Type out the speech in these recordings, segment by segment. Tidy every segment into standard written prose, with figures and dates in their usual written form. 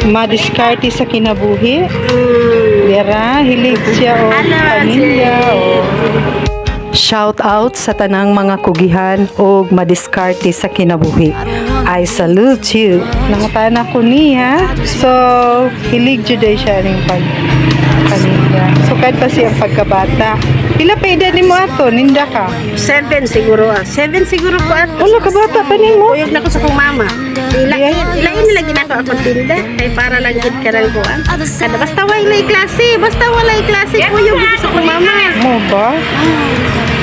Madiskarte sa kinabuhi. Dira, hilig siya o Hello, pamilya Ate. o. Shout out sa tanang mga kugihan o madiskarte sa kinabuhi. I salute you. Nangutana ko niya. So, hilig jud ay siya ning pag pamilya. Sukad pa siya ang pagkabata. Pila pa edad nimo ato? Ninda ka? 7 siguro ah. 7 siguro ko ato. Wala ka bata pa nimo. Kuyog na ko sa kong mama. Ilain, ilain lagi na ako akong tinda. Kay para lang gid ka ng kuan. Kada basta walay klase, basta walay klase, kuyog ko sa kong mama. Mo ba?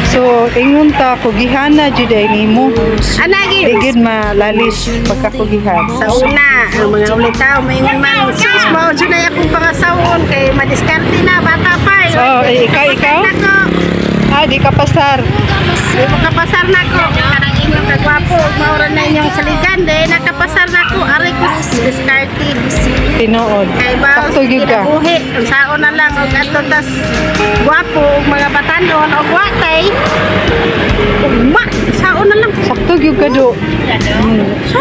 So, ingon ta kugihana jud ay nimo. Anagi, Di gid malalis pagkakugihan. Sa una, ang mga ulitaw, maingon man, sus, mao dyan ay akong pangasawon, kay madiskarte na, bata pa. Eh. Oh, eh, ikaw, ikaw? Nako, Ah, di ka pasar. Di mo kapasar na ko. Karang inyong kagwapo, maura na inyong saligan, de, nakapasar na ko, aray ko, diskarte. Tinuod. Kay ba, Sakto gyud ka. kinabuhi, ang saon na lang, og ato tas gwapo, og mga batanon, og watay, ugma, saon na lang. Sakto gyud ka do.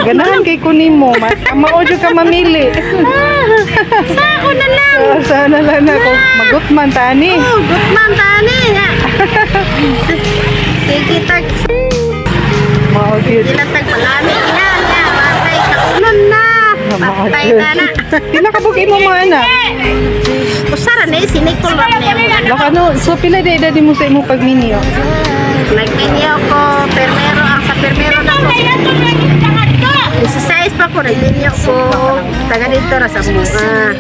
Ganahan kay ko nimo, mao jud ka mamili. Saon na lang. Ah, sana lang na kung magutman tani. Oh, gutman tani nga. Sige tag Mao gyud. Sige tag palami nga nga matay kaunon na. Mao Patay gyud. na na. Pila ka buk imo mga anak? Usara na eh, si Nicole ra na. Laka no, so pila di edad nimo sa imong pagminyo? Nagminyo ko permero ang sa permero na ko. 16 pa ko nagminyo ko. Taga dito ra sa bunga.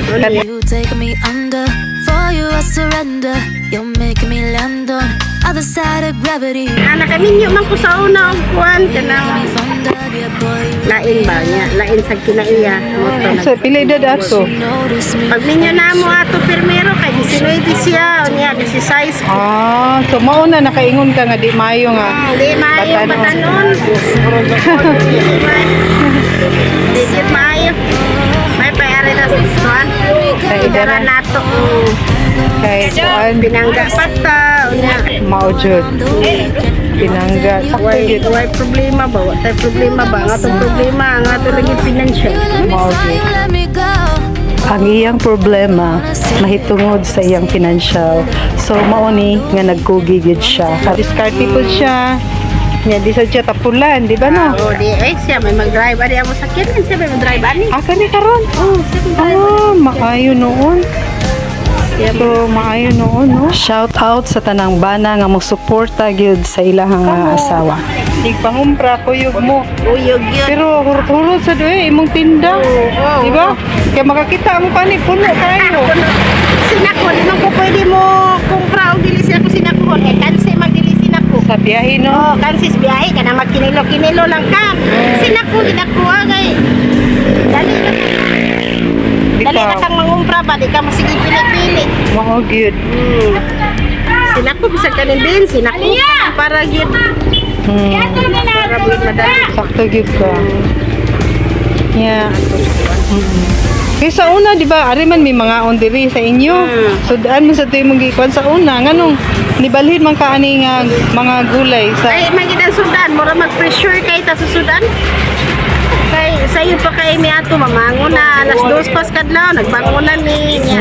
You take me under, for you I surrender. You're making me land on other side of gravity. Ah, nakaminyo man ko sa una og kuan kanang Thunder, yeah, boy, you lain ba niya, lain sa kinaiya. Moto So pila edad ato? notice me. Pagminyo na mo ato permero kay 19 siya, unya 16 ko. Ah, so mao na nakaingon ka nga di maayo nga. Hindi maayo Batanon. batanon. Di gyud maayo. May payari na sa kuan. Kay Idara nato. Kay kuan Pinangga pata unya. Mao jud. Pinangga sakto Way, gyud. way problema ba? Wa tay problema ba? Ang atong problema, ang ato lagi financial. Mao gyud. Let me go. Ang iyang problema mahitungod sa iyang financial. So mao ni nga nagkugi gyud siya. Discard people siya. Nya di sa siya tapulan, di ba no? Oh, di ay siya may mag-drive ani amo sakyan, siya may mag-drive ani. Ah, kani karon. Oh, siya mag-drive. Ah, maayo noon. So, maayo noon, no? Shout out sa tanang bana nga mosuporta gyud sa ilahang nga asawa. Igpangumpra kuyog mo. Uyog yun. Pero hurot-hurot sa doy imong tinda. Oo, Di ba? Kaya makakita mo pa ni puno kayo. Sinako, di man ko pwede mo kumpra og dili sila ko sinako kay kansi magdili sinako. Sa biyahe no. Oh, kansis biyahe ka na magkinilo-kinilo lang ka. Sinako di nako kay dali na dali na Bitaw. kang mangumpra ba di ka masige pili-pili. Mao gyud. Sinako bisag kanin din sinako para gyud para gyud madali. Sakto gyud ka. Yeah. Kay sa una, di ba, ari man may mga on diri sa inyo. So daan mo sa tuyo mong gikuan sa una nganong nibalhin man ka ani nga mga gulay sa Ay man gid ang sudan, mura mag-pressure kay ta sa sudan. Kay sayo pa kay miato mamangon na alas 2 pas kadlaw nagbangon na ni niya.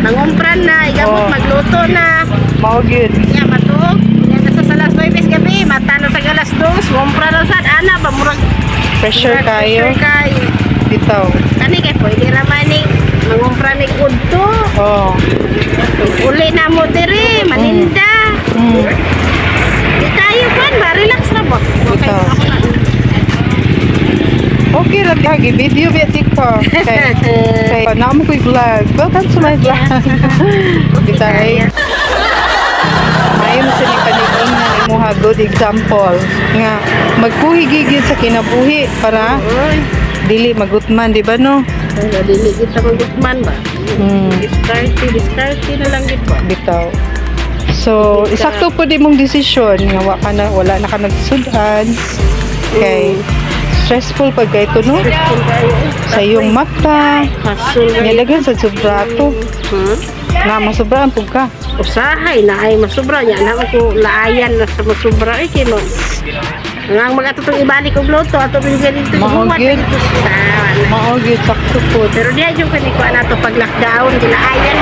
Mangumpran na, igamot Oh. magluto na. Mao gyud. Nya matuog. Nya nasa sa alas 9 gabi, mata na sa alas 2, ngumpra na sad ana ba murag Pressure murag kayo. Pressure kayo. Bitaw. Kani kay pwede ra man ni mangumpra ni kudto. Oh. Uli na mo diri, maninda. Di kayo kan ba relax na ba? Okay. Bitaw. Ako na. Okay ra kagi video ba TikTok. Kay kay naa mo ko'y vlog. Welcome to my vlog. Bitaw. Ay. Maayo mo sa ni paniking nga imuha good example nga magkuhi gid sa kinabuhi para Oy, dili magutman, di ba no? ay, dili kita magutman ba? Diskarte, diskarte na lang gid ba? Bitaw. So, isakto po di mong desisyon nga wa ka na, wala na ka nagsudan. Kay stressful pag kay ito, no? Stressful kayo. Sa iyong mata, Hasul nga daghan sa sobrato. Hmm? Na masobraan pug ka. Usahay na ay masubra niya na ako laayan na sa masubra ay kino. Ang mga atong ibalik og luto ato bigyan dito Mao ihuwat gyud. dito sa Mao gyud, sakto po. Pero diha jud kani kuan ato pag lockdown ginaayan.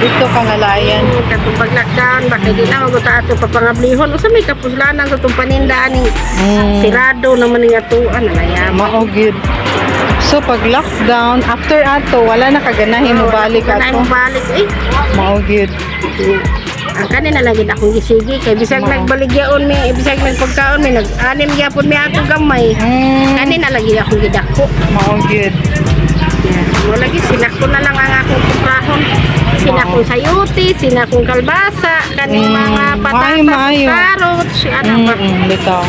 Dito ka nalayan. Katong pag lockdown baka di na maguta ato papangablihon usa may kapuslanan sa atong paninda ani. Sirado naman ning atuan nalaya. Mao gyud. So pag lockdown, after ato wala na kaganahin mo balik Wala ato. mo balik eh. Mao gyud. Ang kanin na lang gid akong gisigi kay bisag Mao. nagbaligyaon mi, bisag nagpagkaon mi, nag-anim gyapon mi ato gamay. Kanin na lang gid akong gidako. Mao gyud. Yeah. Mo lagi sinako na lang ang akong kuprahon. Sinakong sayuti, sinakong kalbasa, kaning mga patatas, Maayo, maayo. carrots, ano ba. Bitaw.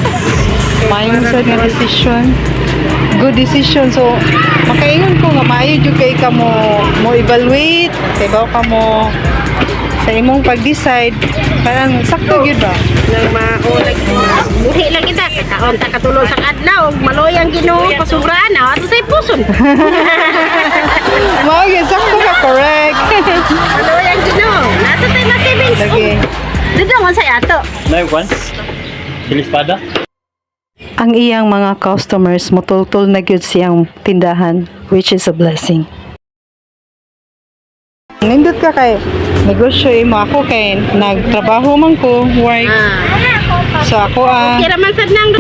Maayo sad nga decision. Good decision. So, makaingon ko nga maayo jud kay ka mo mo evaluate, kay baw ka mo sa imong pag-decide, parang sakto gyud ba? Nang mao lagi buhi lang kita kakaon ta katulong sa adlaw ug maloy ang Ginoo pasubraan na ato sa puson. Mao gyud, sakto ka, correct. Maloy ang Ginoo. Nasa tayo na savings. Lagi. Dito man sa ato. May kwan? Silispada? Ang iyang mga customers mutultol na gyud siyang tindahan, which is a blessing. Nindot ka kay negosyo imo, ako kay nagtrabaho man ko, work. Ah. So ako ang Okay ra man sad nang.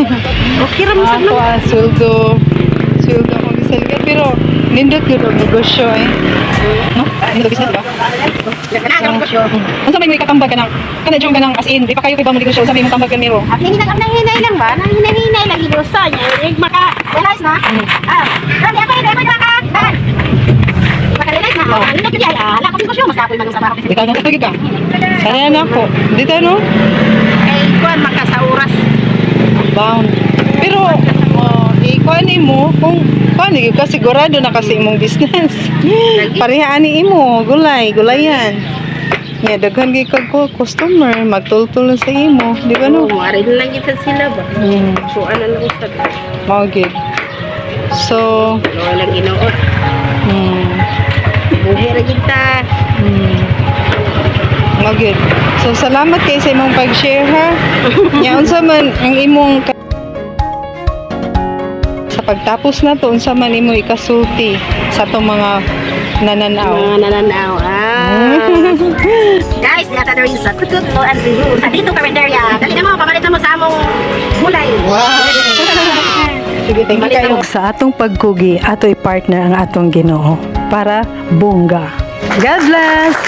Okay ra man sad ako nang. ang sweldo sweldo akong gisalga, pero nindot gyud og negosyo eh. No? Nindot business ba? Unsa may katambag ka nang kana jud kanang as in di pa kayo kay ba mo negosyo, unsa may imong tambag kaniro? At hinay lang ba? Nang hinahinay lang ginusa niya. Eh, maka realize na. Ah, grabe ako ako maka. Dan. Maka realize na. Ah, hindi ko ah, ala ko negosyo mas kapoy man ang trabaho. Dito na pagid ka. Saya na ako. Dito no? Kay kuan maka sa oras. Bound. Pero oh, ikuan mo kung kuan gyud ka sigurado na kasi imong business. Pareha ani imo, gulay, gulayan. Nya daghan gyud kag ko customer magtultol na sa imo, di ba no? No, ari na lang gid sa sila ba. So ano lang usab. Mao gyud. So, Maloy lang Ginoo. Buhi ra gid ta. Mao gyud. So salamat kay sa imong pag-share ha. Nya unsa man ang imong sa pagtapos na to, unsa man imo ikasulti sa atong mga nananaw? Mga nananaw. Ah. Guys, di ata diri sa Tutut o ang Cebu. Sa dito karinderya. Dali na mo, pamalit na mo sa among gulay. Sige, thank you kayo. Ug sa atong pagkugi, ato'y partner ang atong Ginoo para bongga. God bless!